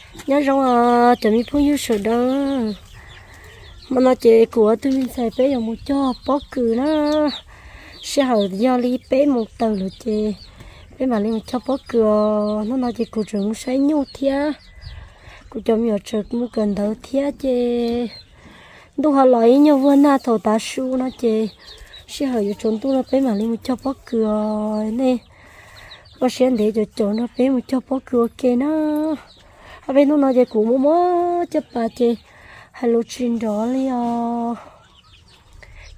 Nyob zoo os cov me phooj ywg sawv daws, hmo no ces kuv ob tug me ntxhais peb yuav mus cog pob kws na. Sij hawm yog li peb moos tawm lawm ces peb mam li mus cog pob kws os. Hnub no ces kuv tseem mus saib nyuj thiab, kuv cov me nyuam tseem mus kawm ntawv thiab ces ntuj ho los ib nyuag vuag nag thaum tav su no ces sij hawm yuav tsaus ntuj no peb mam li mus cog pob kws os. Nej ua siab ntev caum caum nrog peb mus cog pob kws ua ke na. Ob peb hnub no ces kuv muaj muab caj pas ces hais lus tsis nrov li os.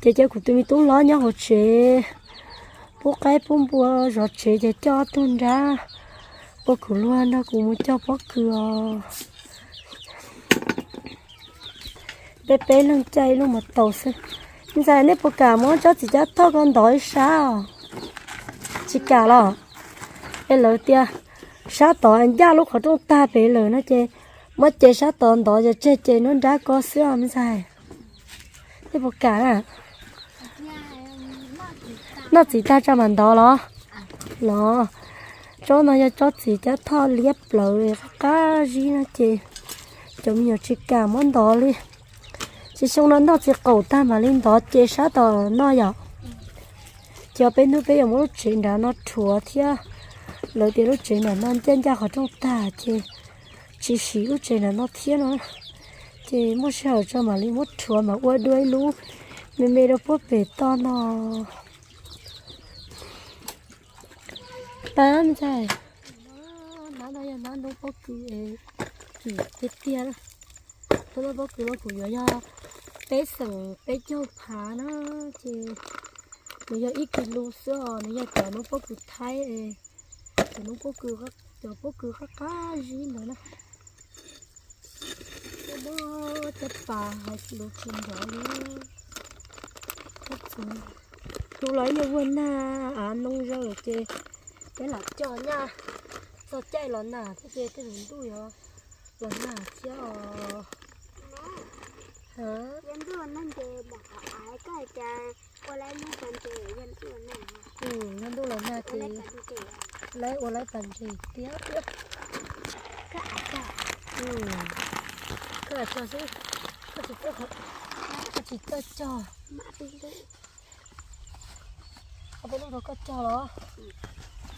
Ces cia kuv tus me tub hlob nyob hauv tsev pub qaib pub npua zov tsev ces coj ob tug nrab ua kuv luag nrog kuv mus cog pob kws os. Peb peb leeg caij ib lub mos taus xwb. Ntxhais, nej puas kam muab tsob txiv cab thoj ko ntov ib sab os? Tsis kam los? Es lawv tias sab tod ncaj lub qhov rooj tag pem lawm no ces muab ces sab tod ntov ces tseg ces nruab nrab ko xwb os me ntxhais. Nej puas kam na? Noj txiv tag tso mam ntov los? Los, tsob no yog tsob txiv cab thoj liab plawv qab qab zib no ces cov me nyuam tsis kam muab ntov li. Ces xyoo no noj txiv qaum tag mam li ntov ces sab tom noj yom. Ces peb hnub peb yuav muab lub tsev nram no rhuav thiab. Lawv tias lub tsev nram no ncaj ncaj qhov rooj tag ces tsis siv lub tsev nram no thiab no. Ces muaj sij hawm tso mam li muab rhuav mam ua dua ib lub me me rau puag pem toj no. Pab ntxhais, hnab no yog hnab noob pob kws kim tiag tiag na. Hnab noob pob kws no kuv yuav yog peb xeem peb caug phav na, ces nws yog ib kis lus xwb os, nws yog cov noob pob kws Thaib, cov noob pob kws, cov pob kws qab qab zib ntawd na. Muab caj pas hais lus tsis nrov li. Tus los ib nyuag vuag nag av noo zaws ces peb lam cog nyaj txog caij los nag thiab ces tej zaum ntuj yuav los nag thiab os. Yog ntuj los nag ces lawv ua lawv pas ntses tiag tiag. Koj lam cog xwb, koj tsis txawj, koj tsis txawj cog. Koj peb lub rau koj cog los?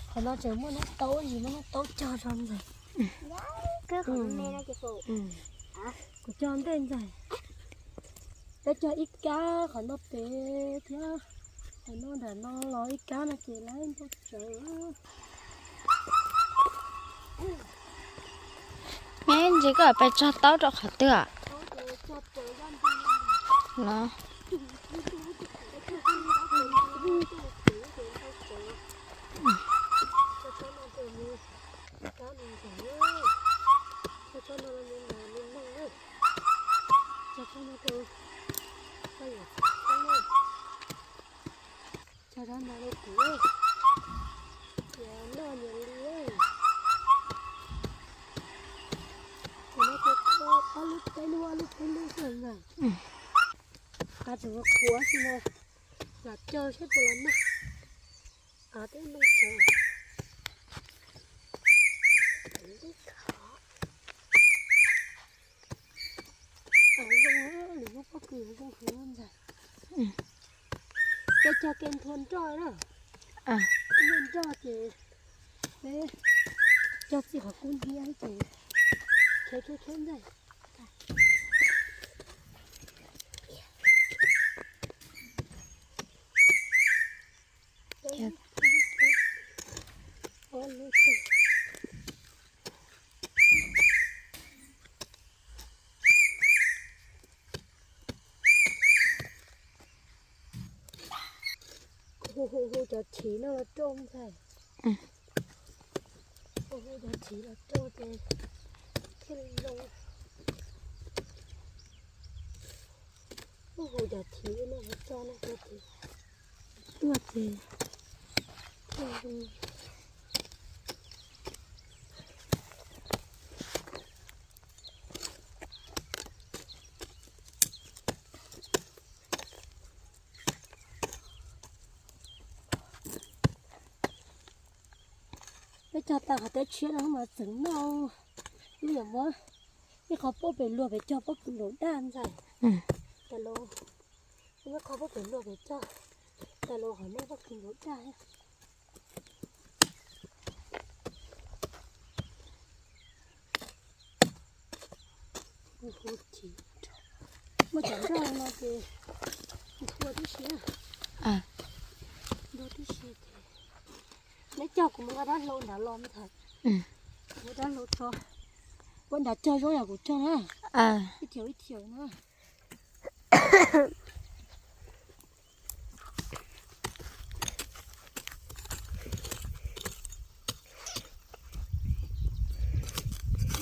Qhov no tseem muaj noob taub, yus muab noob taub cog rau ntxhais. Kuv cog ntej ntxhais. Peb cog ib kab qhov no pem thiab, qhov no nram no los ib kab no ces lawv npau tsawv. Me ntsis koj pes txog taub rau qhov twg? Los, cog rau ntawd rau kuv, noj nyias li. Ces no ces ob lub peb lub ob lub peb lub xwb ntag. Qab tseem qhuav xwb no, lam cog saib puas los nag. Av twb noo tsawv. Av zoo, lwm lub pob kws zoo heev ntxhais. Peb cog kev nthua nroj na. Nthua nroj ces peb cog txij qhov kub hnyiab ces khiav khiav khiav ntxhais. Hu hu hu cov chiv no los rau ntxhais. Hu hu cov chiv los rau ces thiaj li zoo. Hu hu cov chiv no los rau no ces tuaj ces thiaj li. Peb cog tag qhov teb tshiab no mas tseem noj. Wb yuav muab ib qho pob pem luag pem cog pob kws nplaum daj ntxhais. Tas los, muab qho pob pem luag pem cog, tas los qhov no pob kws nplaum daj. Muab cov nroj no ces ua tib si, ua tib si ces neb cog kuv mus nqa dab hlau nrad los me ntxhais. Kuv ua dab hlau tso, ua nrad cog zoo yam kuv cog na, ib thiaum ib thiaum na.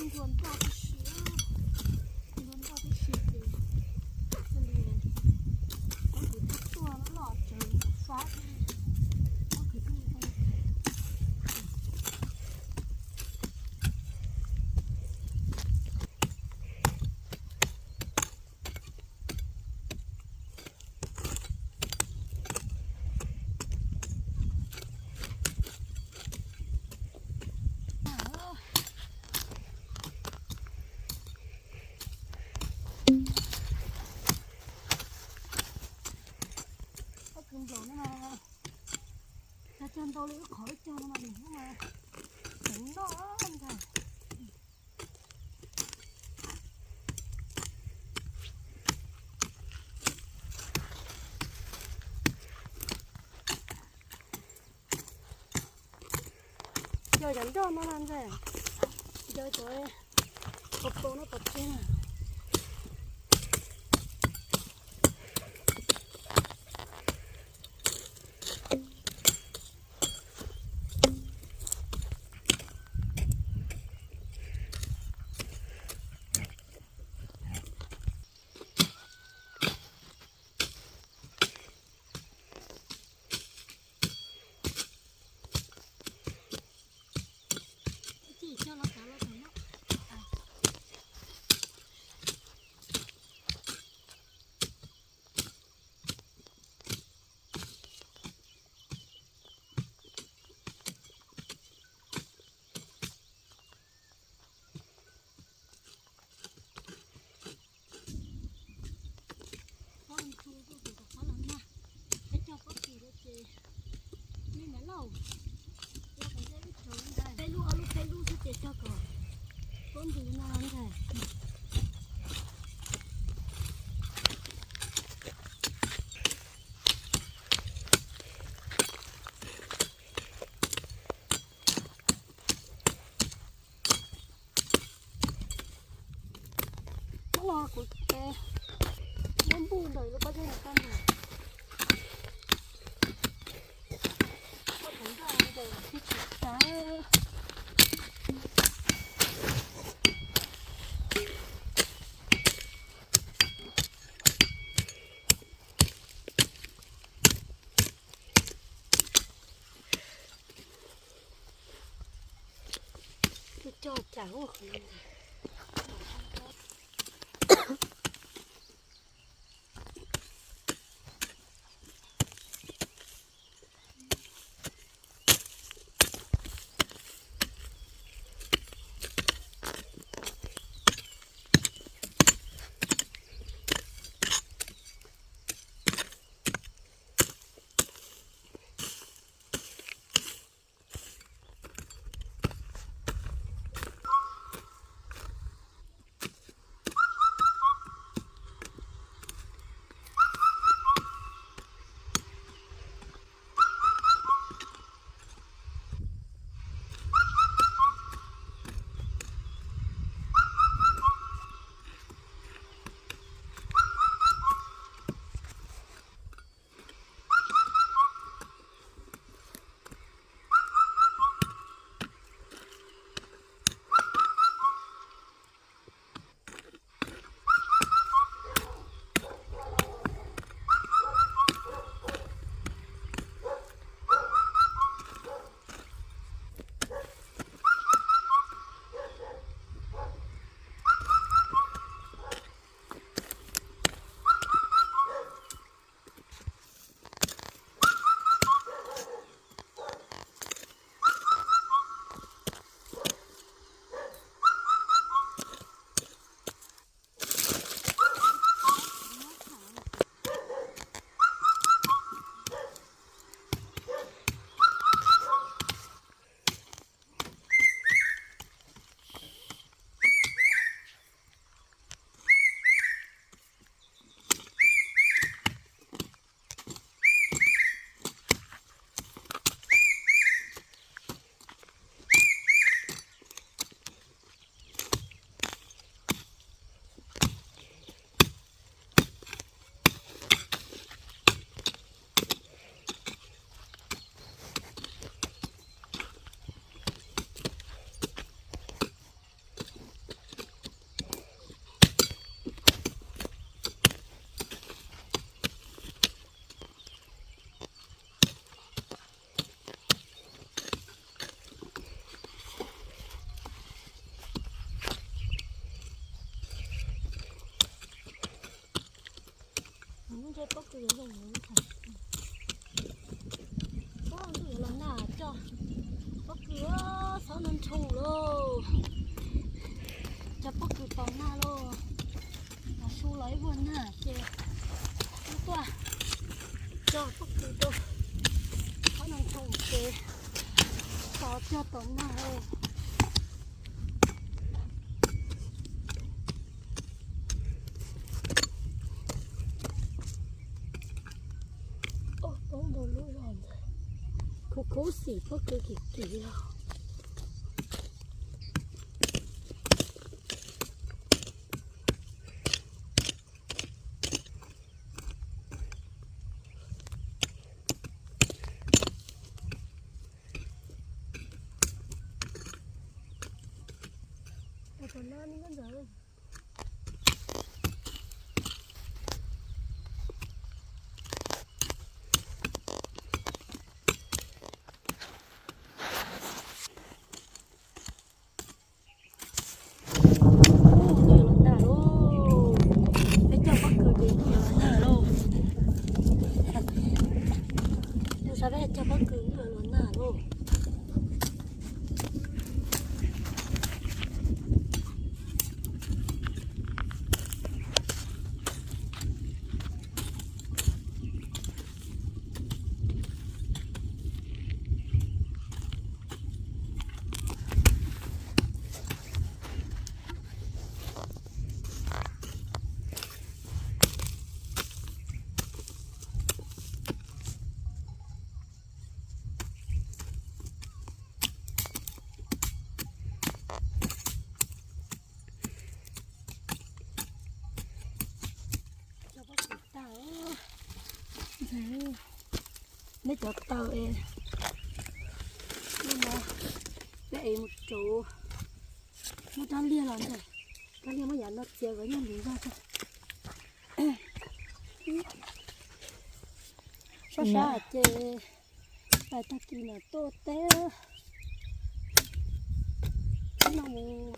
Ntuas nroj tib si, ntuas nroj tib si ces cia li pob kws tuaj tuaj loj tsev fab, pob kws tuaj. Pob kws nplaum no mas, cog ntau li wb qhov wb cog no mas nws hnub mas tseem noj ntag. Yog cov nroj no na ntxhais, yog cov qos paus no pov tseg na. Pob ntsu tuaj kuv rov qab los nag, peb cog pob kws rau ces me me lauj, cog kom ntsej ib tsoom ntag, peb lub ob lub peb lub xwb ces cog kom pob ntsu no ntag. Hnub no kuv muab npuj ntawm lub pob zeb no tag nrho. Muab cov nroj ntawm thiaj tsis tag. Cog cas ua qhov no. Pob kws zoo, pob kws los nag coj, pob kws xob nroo nroo lauj, coj pob kws tos nag lauj, los su los ib vuag nag ces wb tuaj coj pob kws rau, xob nroo nroo ces tos coj tos nag lauj. Ob poob ntau lub zog ntawd, khuv khuv xim pob kws kim kim os. Hnub no los nag lauj, peb coj pob kws ces hnub no los nag lauj. Hnub no peb coj pob kws hnub no los nag lauj. Neb cov taw es, neb no, peb ev mus rauv, muab rab liag los ntag, rab liag muab yav no txiav kom nyob ntug zog. Sab sab ces pais tag kis no tuaj teb, no mus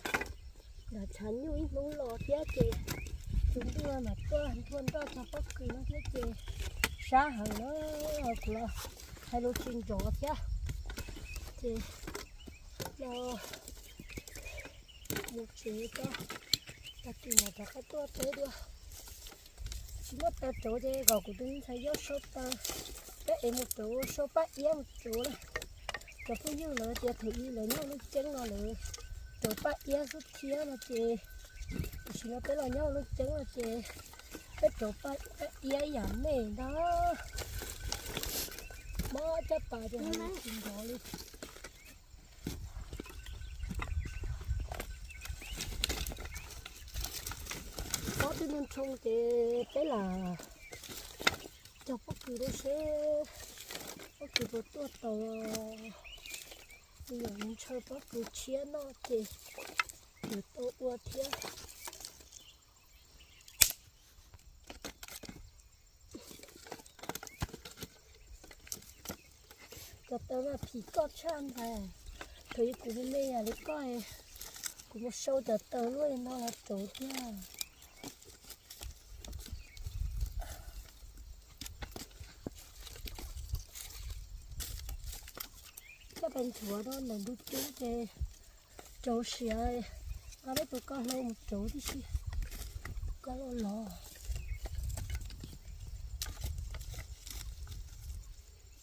nram tshav nyuj ib hnub los thiab ces tus ntuj no mas tuaj nthua nroj txog pob kws no thiab ces sab heev na, kuv los hais lus tsis nrov thiab ces no mus tsev tso, tag kis mam rov qab tuaj teb dua. Tsis muaj taw rauv ces kom kuv tus me ntxhais Yob sau taw, peb ev mus rauv, sau paj iab mus rauv na. Cov phooj ywg lawv tias thaum ub lawv nyob lub ceeb no lawv rauv paj iab xub thiab no ces, tam sim no peb los nyob lub ceeb no ces peb rauv paj iab ib yam me ntag. Mob caj pas ces tsis nrov li. Pob twb nroo nroo ces peb lam cog pob kws rau seb pob kws puas tuaj tau. Kuv yuav ntshaw pob kws tshiab noj ces yuav tau ua thiab. Cov taw mas phim koj tshaj ntag. Thaum ub kuv me me yam li koj, kuv mus sau cov taw luaj no los rauv thiab. Coj pais nthuav rau ntawm ntug cub ces rauv siav, nqa peb tus ko hlau mus rauv tib si, ko los los.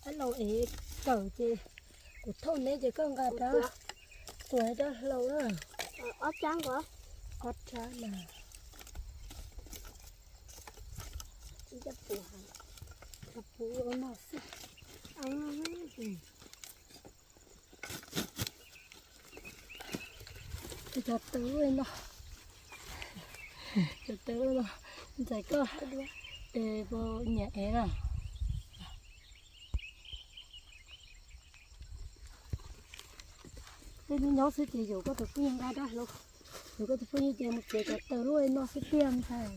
Ab, laus ev kawm ces kuv thauj neb ces koj nqa rab, tuav rab hlau na. Ob rab nkaus, ob rab na. Puv no xwb. Cov taw no, cov taw no, ntxhais koj puas nyiam ev na? Tej hnub nyob xwb ces yuav koj tus phooj ywg nqa rab hlau, yuav koj tus phooj ywg ces mus tsev cov taw luaj no xwb tiag ntag.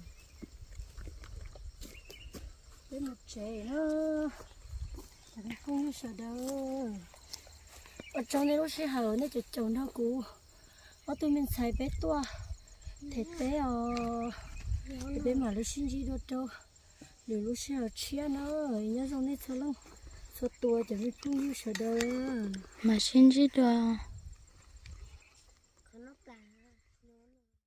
Peb mus tsev na, cov phooj ywg sawv daws. Ua tsaug nej lub sij hawm nej caum caum nrog kuv ob tug me ntxhais peb tuaj them teb os. Peb mam li sib ntsib dua rau Lwm lub sij hawm tshiab na, nyob zoo nej txhua leej txhua tus cov me phooj ywg sawv daws. Mam sib ntsib dua.